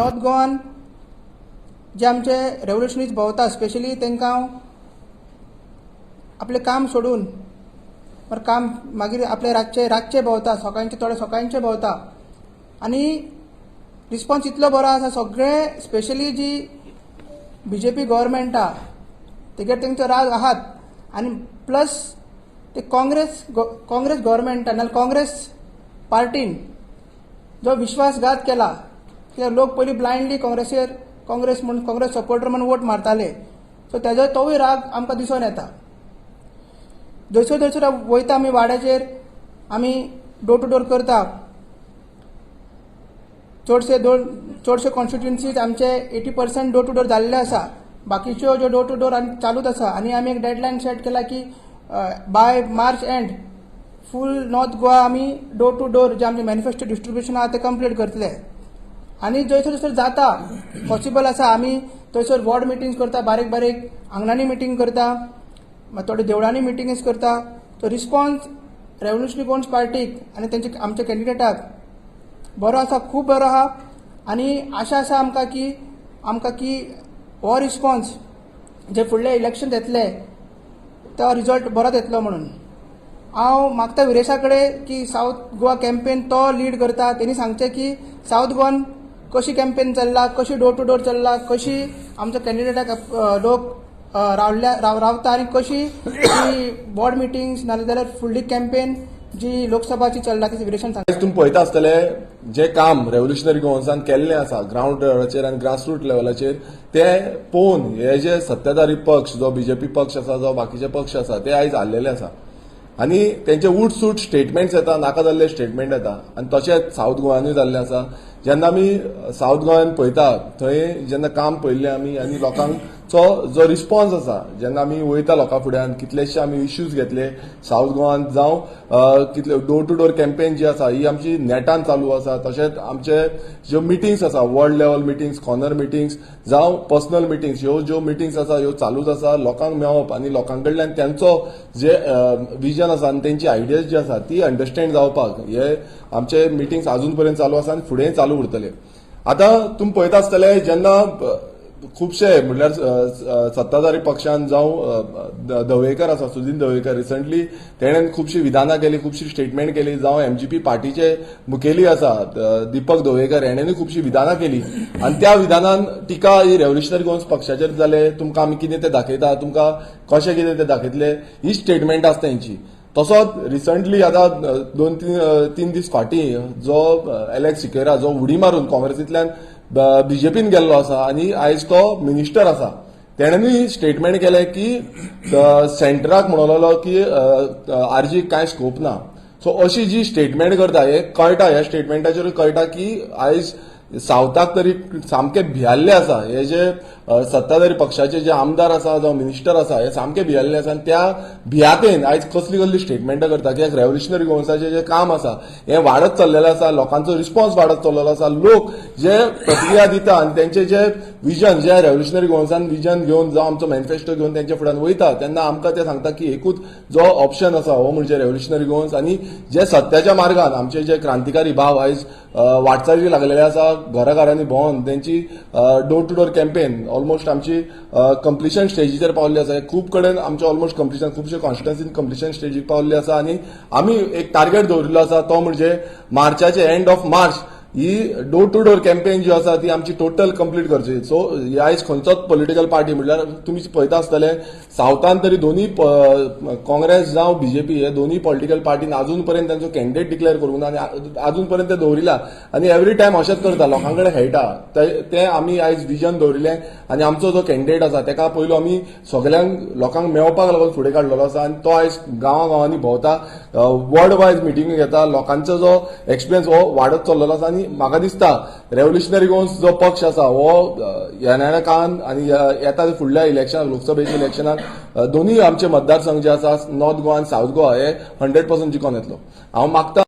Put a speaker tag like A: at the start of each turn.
A: North गोवान जे आमचे रेवोल्युशनरीज भोंवता, specially तांकां हांव आपलें काम सोडून काम मागीर आपले रातचे रातचे भोंवता, सकाळचे थोडे सकाळचे भोंवता आनी रिस्पॉन्स इतलो बरो आसा. सगळे स्पेशली जी बीजेपी गव्हर्मेंटा तेगेर तेंचो राग आहात आनी प्लस ते काँग्रेस काँग्रेस गव्हर्मेंटान नाल्यार काँग्रेस पार्टीन जो विश्वासघात केला, कित्याक लोक पयलीं ब्लायंडली काँग्रेसीर काँग्रेस म्हूण, काँग्रेस सपोर्टर म्हूण वोट मारताले, सो तेजो तोवूय राग आमकां दिसून येता. जयसर जयसर वयता आमी वाड्याचेर, आमी डोर टू डोर करता. चडशे दोन चडशे कॉन्स्टिट्युन्सीज आमचे 80% डोर टू डोर जाल्ले आसा. बाकीच्यो ज्यो डोर टू डोर आनी चालूच आसा आनी आमी एक डेडलायन सेट केला की by March end full North Goa आमी डोर टू डोर जे आमचे मॅनिफेस्टो डिस्ट्रिब्युशन आहा ते कंप्लीट करतले. आनी जंयसर जंयसर जाता, पॉसिबल आसा, आमी थंयसर वॉर्ड मिटिंग्स करता, बारीक बारीक आंगणांनी मिटींग करता, मागीर थोडे देवळांनी मिटिंग्स करता. तो रिस्पॉन्स रेवोल्युशनरी गोवन्स पार्टीक आनी तेंचे आमच्या कॅन्डिडेटाक बरो आसा, खूब बरो आहा. आनी आशा आसा आमकां की हो रिस्पॉन्स जे फुडले इलेक्शन येतले तो रिजल्ट बरोच येतलो म्हणून. हांव मागता विरेशा कडेन की सावथ गोवा कॅम्पेन तो लीड करता, तेणी सांगचें की सावथ गोवान कशी कॅम्पेन चल्ला, कशी डोर टू डोर चल्ला, कशी आमच्या कॅन्डिडेटाक लोक रावल्या रावता आनी कशी ती वॉर्ड मिटिंग्स नाजाल्यार फुडली कॅम्पेन जी लोकसभाची चल्ला ती विरेशान सांग.
B: तुमी पळयता आसतले, जे काम रेव्होल्युशनरी गोवन्सान केल्लें आसा ग्रावंड लेवलाचेर आनी ग्रासरूट लेवलाचेर, ते पळोवन हे जे सत्ताधारी पक्ष, जो बीजेपी पक्ष आसा, जो बाकीचे पक्ष आसा, ते आयज हारलेले आसा आनी तेंचे उठसूट स्टेटमेंट्स येता, नाका जाल्ले स्टेटमेंट येता. आनी तशेंच सावथ गोवानूय जाल्लें आसा. जेन्ना आमी सावथ गोवान पळयता, थंय जेन्ना काम पळयल्लें आमी आनी लोकांचो जो रिस्पॉन्स आसा, जेन्ना आमी वयता लोकां फुड्यान, कितलेशे आमी इश्यूज घेतले सावथ गोवान, जावं कितले डोर टू डोर कॅम्पेन जी आसा ही आमची नेटान चालू आसा. तशेंच आमचे ज्यो मिटिंग्स आसा, ward level meetings, corner meetings जावं पर्सनल मिटिंग्स, ह्यो ज्यो मिटिंग्स आसा ह्यो चालूच आसा. लोकांक मेळप आनी लोकां कडल्यान तेंचो जे विजन आसा आनी तेंची आयडियाज जी आसा ती अंडरस्टँड जावपाक हे आमचे मिटिंग्स अजून पर्यंत चालू आसा आनी फुडें चालू उरतले. आतां तुमी पळयता आसतले, जेन्ना खुबशे म्हणल्यार सत्ताधारी पक्षान जावं धवेकर आसा, सुदिन धवेकर, रिसंटली तेणेन खुबशीं विधानां केली, खुबशी स्टेटमेंट केली, जावं एमजीपी पार्टीचे मुखेली आसा दीपक धवेकर, हेणेनूय खुबशीं विधानां केली आनी त्या विधानान टिका ही रेव्होल्युशनरी गोवन्स पक्षाचेर जाले. तुमकां आमी कितें तें दाखयता, तुमकां कशें कितें तें दाखयतले, ही स्टेटमेंट आसता तेंची. तसोच रिसंटली आतां दोन 3 दीस फाटीं जो एलेक्स सिकेरा, जो उडी मारून काँग्रेसींतल्यान बीजेपीन गेल्लो आसा आनी आयज तो मिनिस्टर आसा, तेणेनूय स्टेटमेंट केलें की सेंटराक म्हणलेलो की आरजीक कांय स्कोप ना. सो अशी जी स्टेटमेंट करता, हे कळटा, ह्या स्टेटमेंटाचेर कळटा की आयज सावथाक तरी सामके भियाल्ले आसा. हे जे सत्ताधारी पक्षाचे जे आमदार आसा जावं मिनिस्टर आसा, हे सामके भियाल्ले आसा आनी त्या भियातेन आयज कसली कसली स्टेटमेंटां करता. कित्याक रेव्होल्युशनरी गोवन्साचें जें काम आसा हें वाडत चल्लेलें आसा, लोकांचो रिस्पॉन्स वाडत चल्लेलो आसा, लोक जे प्रतिक्रिया दिता आनी तेंचे जे विजन, जे रेव्होल्युशनरी गोवन्सान विजन घेवन जावं आमचो मॅनिफेस्टो घेवन तेंच्या फुड्यान वयता, तेन्ना आमकां ते सांगता की एकूच जो ऑप्शन आसा हो म्हणजे रेव्होल्युशनरी गोवन्स. आनी जे सत्याच्या मार्गान आमचे जे क्रांतिकारी भाव आयज वाटचाली लागलेले आसा, घरा घरांनी भोंवन तेंची door to door campaign almost आमची कंप्लिशन स्टेजीचेर पावल्ली आसा. खूब कडेन आमचे ऑलमोस्ट कंप्लिशन, खुबशे कॉन्स्टिट्युन्सीन कंप्लिशन स्टेजीक पावल्ली आसा आनी आमी एक टार्गेट दवरिल्लो आसा, तो म्हणजे मार्चाचे, एंड ऑफ मार्च ही डोर टू डोर कॅम्पेन जी आसा ती आमची टोटल कंप्लीट करची. सो आयज खंयचोच पॉलिटिकल पार्टी, म्हणल्यार तुमी पळयता आसतले, सावथान तरी दोनूय काँग्रेस जावं बीजेपी, हे दोनूय पॉलिटिकल पार्टीन अजून पर्यंत तांचो कॅन्डिडेट डिक्लेअर करूंक ना आनी अजून पर्यंत ते दवरिला आनी एवरी टायम अशेंच करता, लोकां कडेन खेळटा. ते आमी आयज विजन दवरिलें आनी आमचो जो कॅन्डिडेट आसा तेका पयलो आमी सगल्यांक लोकांक मेळपाक लागून फुडें काडलेलो आसा आनी तो आयज गांवा गांवांनी भोंवता, वॉर्ड वायज मिटिंगी घेता, लोकांचो जो एक्सपिरियन्स हो वाडत चल्लेलो आसा. आनी म्हाका दिसता रेव्होल्युशनरी गोवन्स जो पक्ष आसा हो येणाऱ्या काळान आनी येता ते फुडल्या इलेक्शनाक, लोकसभेच्या इलेक्शनाक दोनूय आमचे मतदारसंघ जे आसा, नॉर्थ गोवा आनी सावथ गोवा, हे 100% जिखोन येतलो. हांव मागता